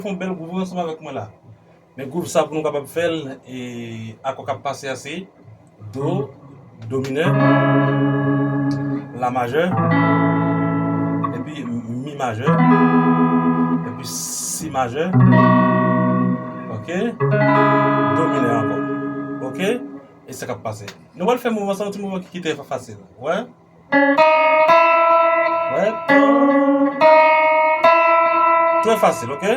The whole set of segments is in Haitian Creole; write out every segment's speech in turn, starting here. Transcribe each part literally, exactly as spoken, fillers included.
fè yon bèl gwouv ansanm avèk mwen la. Men gwouv sa pou nou kapab fè l, e akò k ap pase a se do, do minè, la majè, epi mi majè, epi si majè, oke, do minè ankò, oke, e sa k ap pase. Nou pral fè mouvman sa, yon ti mouvman ki, ki trè fasil, wè. Wè. Trè fasil, oke?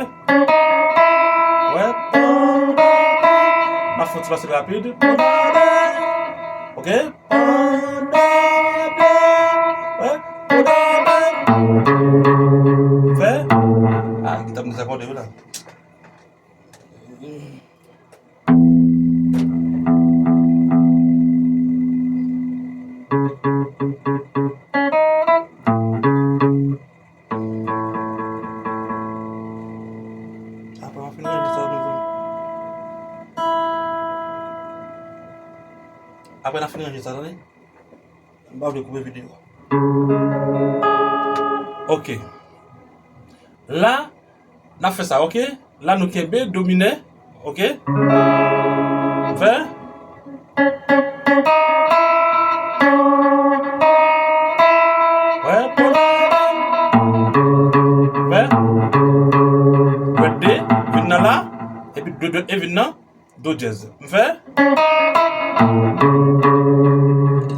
Wè. M ap fè yon ti pase rapid. Oke? Wè. Fè. Ah, gita m dezakòde wi la. Apre m ap fin ranje sa, tande. Apre n ap fin ranje sa, tande. M pa vle koupe videyo a. Oke. La, n ap fè sa, oke? La, nou kenbe do minè, oke? Fè. Wè. Fè. Dwèt de, vin nan la, epi dwèt, dwèt e vin nan do dyèz. M fè.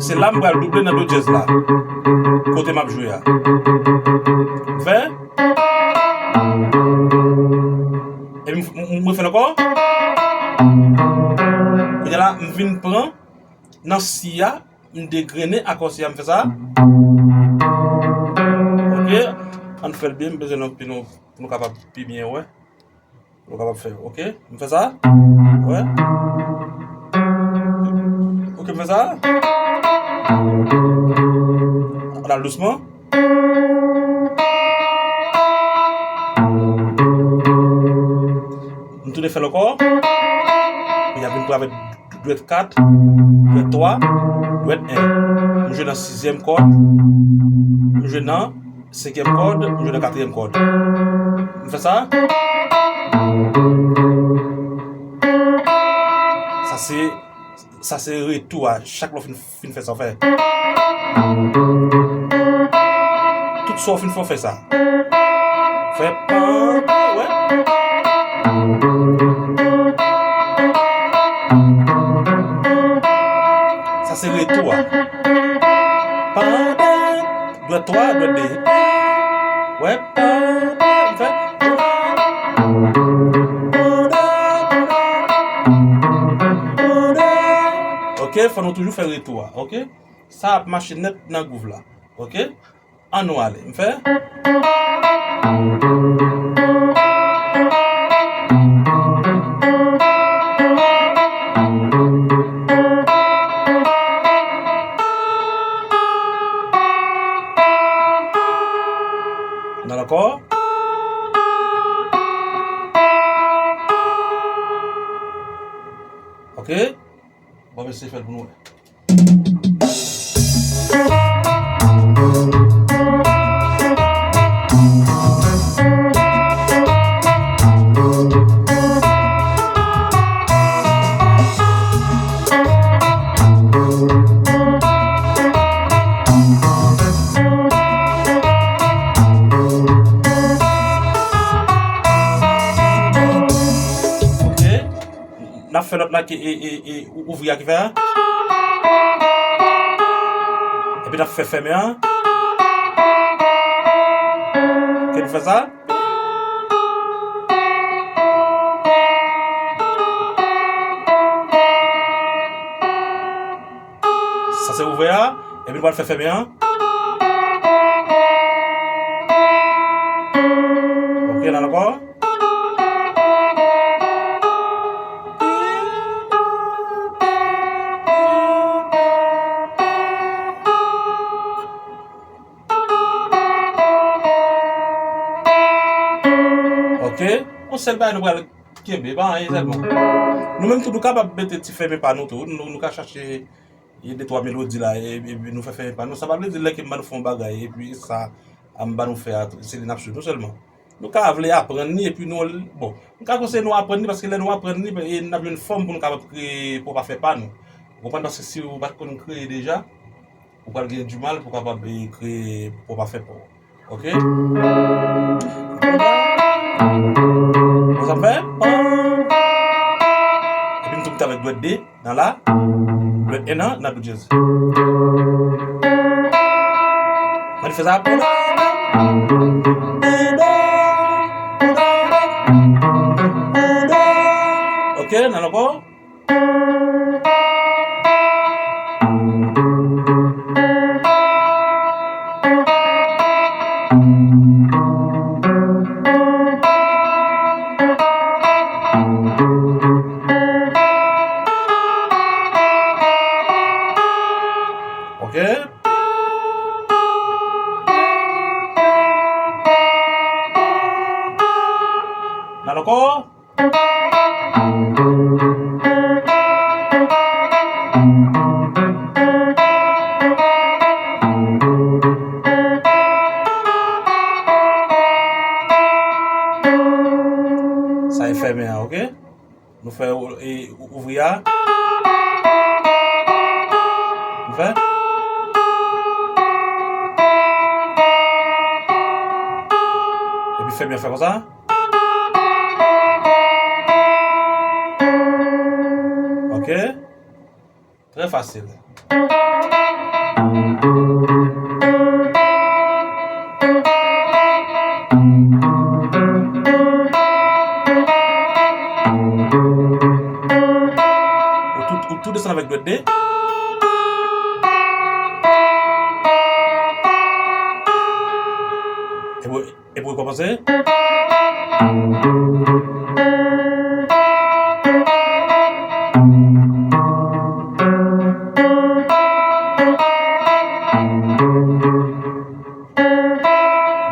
Se la m pral double nan do dyèz la. Kote m ap jwe a. M fè. E m, m, m refè l ankò. Kounye a la, m vin pran nan si a, m degrennen akò si a, m fè sa. Oke. Ann fè l byen, m bezwen nou, pou nou, pou nou kapab pi byen wè. Nou kapab fè, oke? M fè sa? Wè. Oke, m fè sa? Ann al dousman. M tounen fè l ankò. Kounye a vin pran avèk dwèt kat, dwèt twa, dwèt en. M jwe nan sizyèm kòd. M jwe nan senkyèm kòd, m jwe nan katriyèm kòd. M fè sa. Sa se, sa se retou a. Chak lè w fin, fin fè sa, w fè. Tout sa w fin fè, w fè sa. Fè pa, wè. Sa se retou a. Pandan, dwèt twa, dwèt de. Wè, pandan, m fè. Oke, fò nou toujou fè retou a, oke? Sa ap mache nèt nan gwouv la, oke? Ann nou ale. M fè. Nan ankò. Oke. Bon, mesye, fè l pou nou wè. Oke. N ap fè lòt la ki, e, e, e, ou-, ouvri a ki fè a. Epi n ap fè fèmen an. Ke nou fè sa. Sa se ouvè a. Epi nou pral fè fèmen an. Oke, la ankò. Oke. Yon sèl bagay nou pral kenbe, pa anyen sèlman. Nou menm tou, nou kapab mete ti fèmen pa nou tou. Nou, nou ka chache e de twa melodi la, e, e, epi nou fè fèmen pa nou. Sa pa vle di lè ke m ba nou fè yon bagay, epi sa, a, m ba nou fè a, se li n ap swiv nou sèlman. Nou ka vle aprann li, epi nou, bon, m ka konseye nou aprann li, paske lè nou aprann li, e n ap jwenn fòm pou nou kapab kreye pwòp afè pa nou. Ou konprann? Paske si ou pa t konn kreye deja, ou pral gen dimal pou kapab, e, kreye pwòp afè pa w. Ok? Konsa m fè. Epi m tou kite avèk dwèt de nan la. Dwèt en nan, nan do dyèz. Mwen fè sa. Ok, nan ankò. Ok. Nan ankò. Sa e fèmen an, ok? Nou fè, e, ou-, ouvri a. Nou fè. Epi fèmen an fè konsa. Ok. Trè fasil. Ou tou, ou tou desann avèk dwèt de. Epi, epi w kòmanse.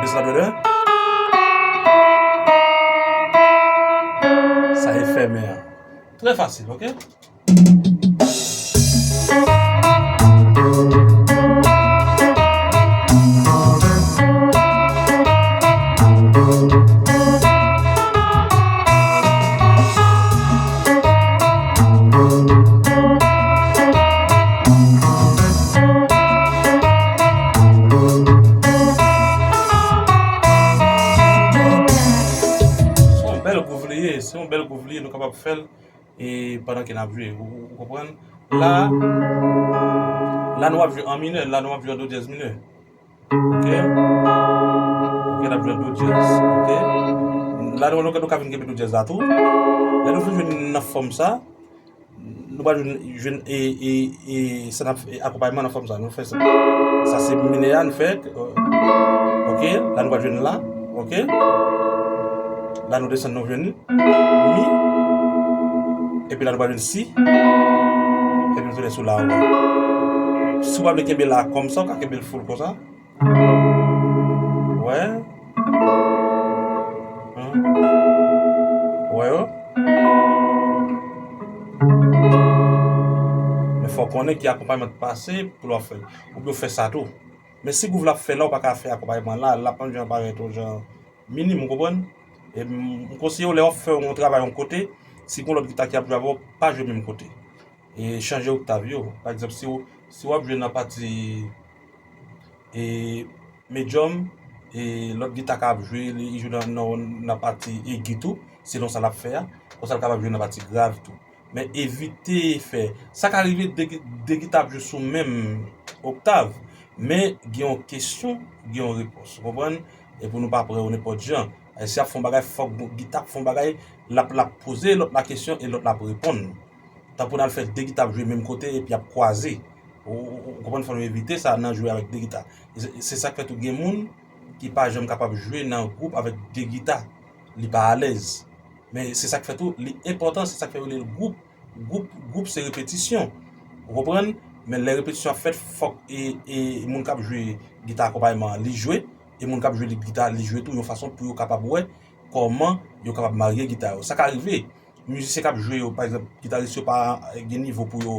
Desann dwèt de. Sa e fèmen an. Trè fasil, ok? Se yon bèl gwouv li ye, se yon bèl gwouv li ye, nou kapab fè l. E pandan ke n ap jwe, ou, ou, ou konprann? La, la nou ap jwe an minè, la nou ap jwe an do dyèz minè. Ok? Ok, n ap jwe an do dyèz, ok? La nou, nou, nou ka vin kenbe do dyèz la tou. Lè nou fin jwe nan fòm sa, nou pral jwenn, jwenn, e, e, e, sa n ap, e, akonpayman nan fòm sa. Nou fè sa. Sa se minè a, nou fè, e, ok? La nou pral jwenn la, ok? La nou desann, nou jwenn mi, epi la nou pral jwenn si, epi nou tounen sou la ankò. Si w pa vle kenbe la kòmsa, w ka kenbe l full konsa. Wè. Hmm. Wè yo. Men fò w konnen ki akonpayman k pase pou lè w ap fè l. Oubyen w fè sa tou. Men si gwouv la ap fè la, ou pa ka fè akonpayman la, l ap yon jan parèt yon jan minim, ou konprann? E m, m konseye w, lè w ap fè yon travay yon kote, si gon lòt gita ki ap jwe avè w, pa jwe menm kote. E chanje oktav yo. Pa egzanp, si w, si w ap jwe nan pati, e, medium, e lòt gita ka ap jwe, li, li jwe nan, nan, nan pati egi tou, selon sa l ap fè a. Konsa l kapab jwe nan pati grav tou. Men evite fè. Sa ka rive de, de gita ap jwe sou menm oktav, men gen yon kesyon, gen yon repons. Ou konprann? E pou nou pa pran yo nenpòt jan. E si y ap fè yon bagay, fòk gita ap fè yon bagay, l ap, l ap poze lòt la kesyon e lòt la ap reponn. Tankou n al fè de gita ap jwe menm kote epi y ap kwaze. Ou, ou, ou konprann, fò nou evite sa nan jwe avèk de gita. E se, se sa k fè tou gen moun ki pa janm kapab jwe nan gwoup avèk de gita. Li pa alèz. Men se sa k fè tou, li enpòtan, se sa k fè yo rele l gwoup. Gwoup, gwoup se repetisyon. Ou konprann? Men lè repetisyon ap fèt, fòk e, e moun k ap jwe gita akonpayman an, li jwe, e moun k ap jwe gita, li jwe tou, yon fason pou yo kapab wè kòman yo kapab marye gita yo. Sa ka rive, mizisyen k ap jwe yo, pa egzanp, gitaris yo pa, e, gen nivo pou yo,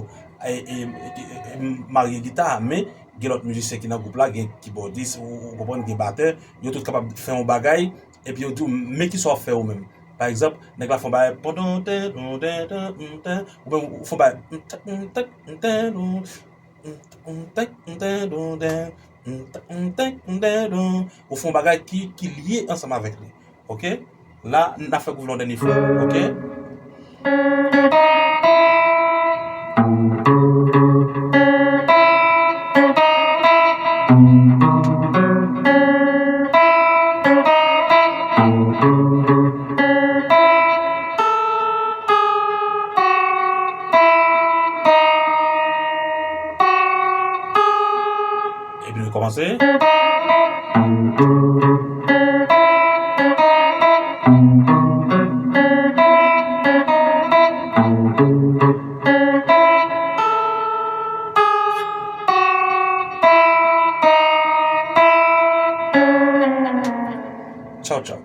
e, e, e, e, marye gita, men gen lòt mizisyen ki nan gwoup la, gen kibòdis, ou, ou konprann, gen batè, yo tout kapab fè yon bagay, epi yo di w, men kisa w ap fè ou menm. Pa egzanp, nèg la fè yon bagay, pon, ton, ten, ton, ten, ton, ton, oubyen ou fè yon bagay, m, tèk, m, tèk, m, ten, ton, m, tèk, m, ten, ton, ten, m, tèk, m, tèk, m, ten, ton. Ou fè yon bagay ki, ki lye ansanm avèk li. Oke? La, n ap fè gwouv la yon dènye fwa. Oke? Epi nou kòmanse. Tchaw, tchaw.